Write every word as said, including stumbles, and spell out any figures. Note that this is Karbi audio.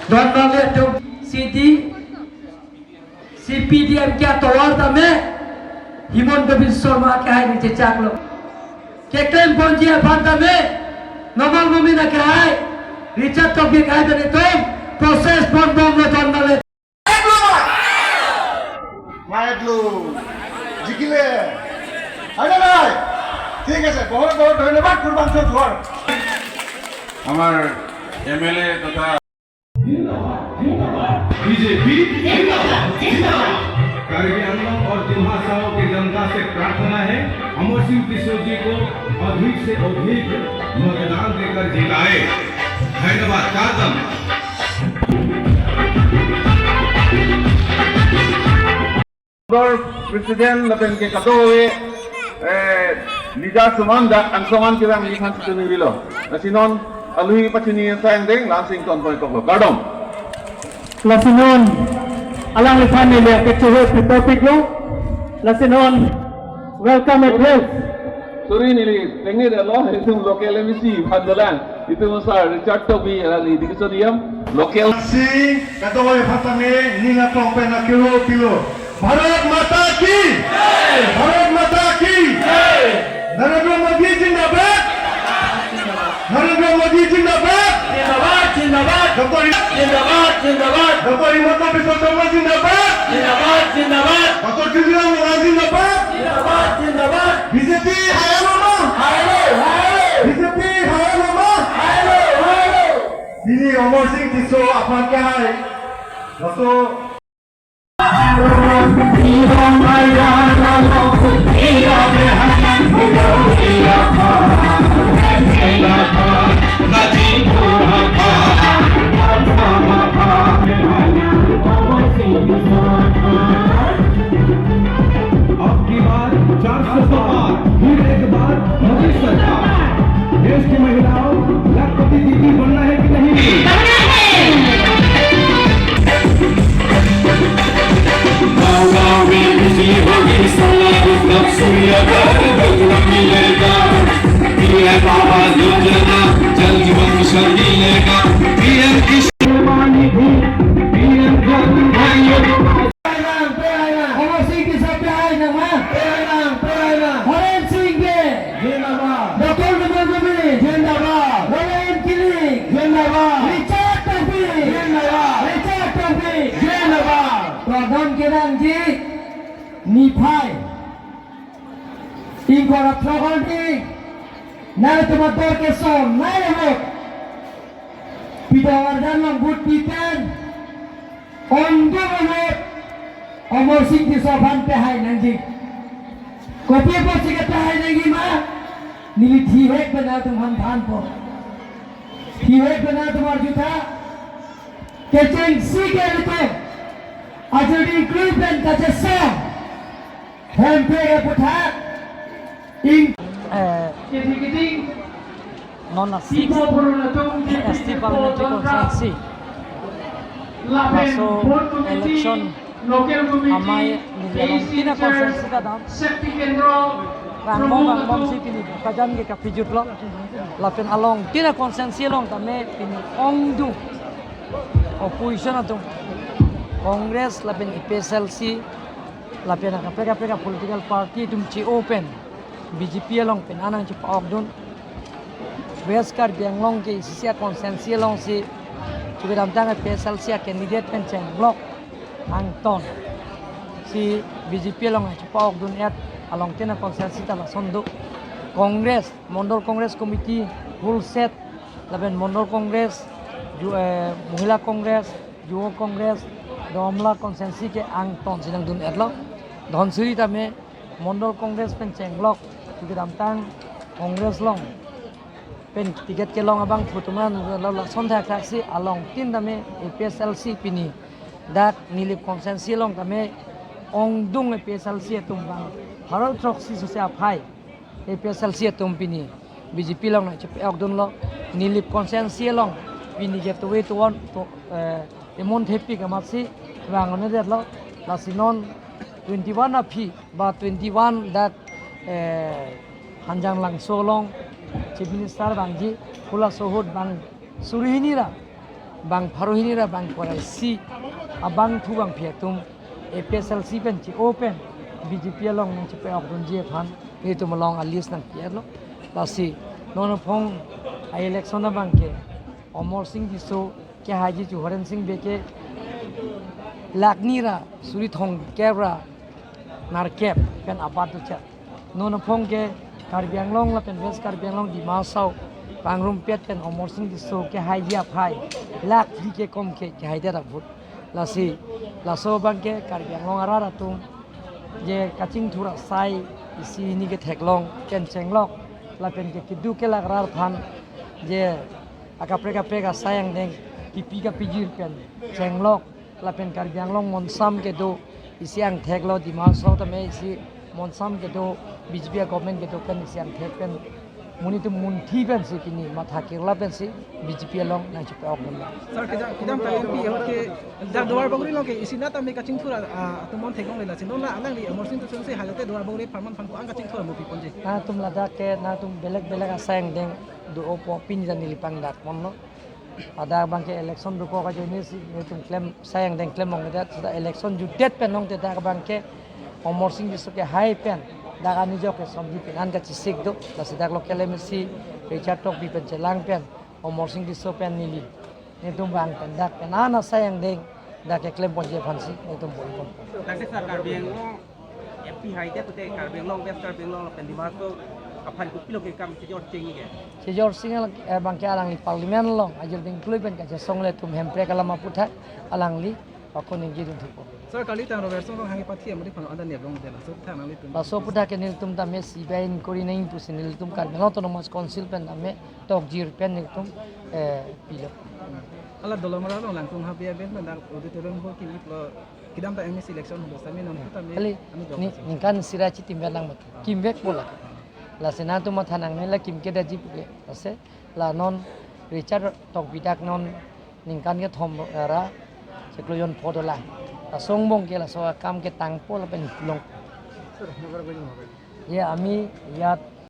Don Nale atum C D, C P D M K atovar tame Himanta Biswa Sarma kehai ningje chaklo. Keklem ponji aphan tame Nomal Momin akehai, Richard Tokbi akehai pen itum process ponbomlo Don Nale. মায়েতলো জিকিলে, হয়নে নাই? ঠিক আছে, বহুত বহুত ধন্যবাদ। পূৰ্বাঞ্চল জোৱাৰ। আমাৰ এম এল এ তথা बीजेपी जिंदाबाद, जिंदाबाद। कार्बी आंगलोंग और दिमाहासाओ के जनता से प्रार्थना है, अमर सिंह टिस्सो जी को अधिक से अधिक मतदान देकर जिताए। धन्यवाद। Kardom. President lapen ke kadokave, eh, leader atum an dak angsong an kevang aphan chini rilo. Lasi non alui pachini asai angdeng langsing ton poi koklo. Kardom. Lasi non alangliphan neli kechohe pipopiklo. Lasi non welcome address. Sorry, neli tengedetlo, itum local M A C aphan dolang. Itum sir Richard Tokbi, alang neli dikison yam local. Si, kadokave aphan tame ning aklong pen akero pilo. Bharat माता की, भारत माता की। नरेंद्र मोदी जिंदाबाद, नरेंद्र मोदी जिंदाबाद। जिंदाबाद, जिंदाबाद। डॉक्टर जिंदाबाद, जिंदाबाद। डॉक्टर हिमंत बिश्व शर्मा जिंदाबाद। जिंदाबाद, जिंदाबाद। डॉक्टर ज्योतिराव मोहन जिंदाबाद। जिंदाबाद, जिंदाबाद। बीजेपी हायलो ना? हायलो, हायलो। बीजेपी हायलो ना? हायलो, हायलो। Pini Amarsing Tisso aphan kehai, laso अब की बार चार सौ पार, फिर एक बार मोदी सरकार। देश की महिलाओं, लखपति दीदी बनना है कि नहीं? गाँव गाँव में बिजली होगी सलाह, तब सूर्य घर बिजली मिलेगा। पीएम आवास योजना, जल जीवन मिशन मिलेगा। पीएम किसान निधि, पीएम जन धन योजना। Amarsing Tisso pehai nang ma? Pehai nang, pehai nang. Horen Sing Bey. Zindabad. Doctor Numal Momin. Zindabad. Roland Killing. Zindabad. Richard Tokbi. Zindabad. Richard Tokbi. Zindabad. Pradhan kedang ji, niphai ingkoi ra throk arni, nai tomator keso nai ahok, pidong arjan along vote pipen, ongdung ahok, Amarsing Tisso aphan pehai nangji. Kopi apotsi kepehai nangji ma? Neli thihek pen nangtum aphan thanpo. Thihek pen nangtum arjutha. Kechengsi ke ilitum ajuri group pen kachesong Hemprek aputhak ing. Eh, non lasi S T Parliamentary Constituency laso election amei neli along tina constituency kedam. Vangvom vangvom si pini Bokajan ke kapijutlo. Lapen along tina constituency along tame pini ongdung opposition atum Congress lapen A P H L C lapen kaprek kaprek a political party atum che-o pen B J P along pen anang chepa-okdun. West Karbi Anglong ke isi isi a constituency alongsi chebidamtang A P H L C a candidate pen chenglok angton si B J P along chepa-okdun-et along tina constituency ta lason do. Congress, Mandal Congress Committee, full set, lapen Mandal Congress, ju-, eh, Mahila Congress, Yuva Congress, Damla constituency ke angton si nangdun-etlo. Dhansiri tame Mandal Congress pen chenglok, kedamtang Congress along pen ticket kelong abangphu atum an lo lason thakthak si along tin tame A P H L C pini dak Nilip constituency along tame ongdung A P H L C atum bang pharo throksi sose aphai A P H L C atum pini B J P along nangchepa-okdunlo. Nilip constituency along pini ke towe towan to, eh, emon thepik amatsi vang-un-edetlo. Lasi non twenty one aphi ba twenty one dak, eh, Hanjanglangso along Chief Minister vangji, halaso ahut bang suri hini ra bang pharo hini ra bang pharo isi abangphu bangphi atum A P H L C pen che-o pen B J P along nangchepe-ok dunji aphan nelitum along a-list nangpi-etlo. Lasi non aphong a-election abangke Amarsing Tisso kehaiji chu Horen Sing Bey ke lakh ni ra suri thomkep ra nerkep pen abat dochet. Non aphong ke Karbi Anglong lapen West Karbi Anglong Dima Hasao pangrumpet pen Amarsing Tisso kehaiji aphai lakh phli kekom ke kehaidet ahut. Lasi laso abangke Karbi Anglong arat atum je kachingthur asai isi hini ketheklong pen chenglok lapen ke keduk kelak arat aphan je akaprek kaprek asai angdeng kipi kapijir pen chenglok lapen Karbi Anglong monsam kedo isi angthek lo, Dima Hasao tame isi monsam kedo, B J P government kedo pen isi angthek pen monit atum munthi pensi pini matha kirla pensi B J P along nangchepe-ok dunlo. Sir, kedam kedamtang M P ahut ke dak Duarbagori along ke isi nat tame kachingthur a, a, atum mon theklongle, lasi non la alangli Amarsing Tisso si hajate Duarbagori apharman aphan ko-an kachingthur mo piponji? Nangtum ladak ke nangtum belek belek asai angdeng do-opo, pini ta neli pangdak ponlo. Ladak abangke election dokok ajoine si nelitum klem asai angdeng klem longledet, seta election jutdet pen longte dak abangke Amarsing Tisso kehai pen dak anijok ke Sonji Pin an kachesik do, lasi dak local M A C Richard Tokbi pen chelang pen Amarsing Tisso pen neli nelitum vang pen dak pen an asai angdeng dak keklem ponji aphansi nelitum bor-i pon. Dak ke sir, Karbi Anglong M P haidet pute Karbi Anglong, West Karbi Anglong lapen Dima Hasao aphan kopilo ke kam chejor chingni ke? Chejor chingni abangke alangli Parliament along ajir dingklui pen kachesong le atum Hemprek alam aputhak alangli ako ningje dun thupo. Sir, kali tang Robertson Ronghang kepathi amonit aphan anda neplongde, laso aputhak nanglitum? Laso aputhak ke nelitum tame C B I inquiry nangji pusi nelitum Karbi Anglong Autonomous Council pen tame tokjir pen nelitum, eh, pilo. Hala Dolamara along Langtung Habe aben pen dak auditorium hall kimi-iklo, kedamtang M A C election ahut sami non tame. Kali, ami dong ni, masih. Ningkan isi ra chitim pen lang mat. Kimvekpo la. Lasi nangtum matha nangne la kim kedetji puke. Lasi la non Richard Tokbi dak non ningkan kethom ra chiklo jon pho dolang. Laso angbong ke laso akam ketangpo lapen long. Sir, never going হবে. Ye, ami yat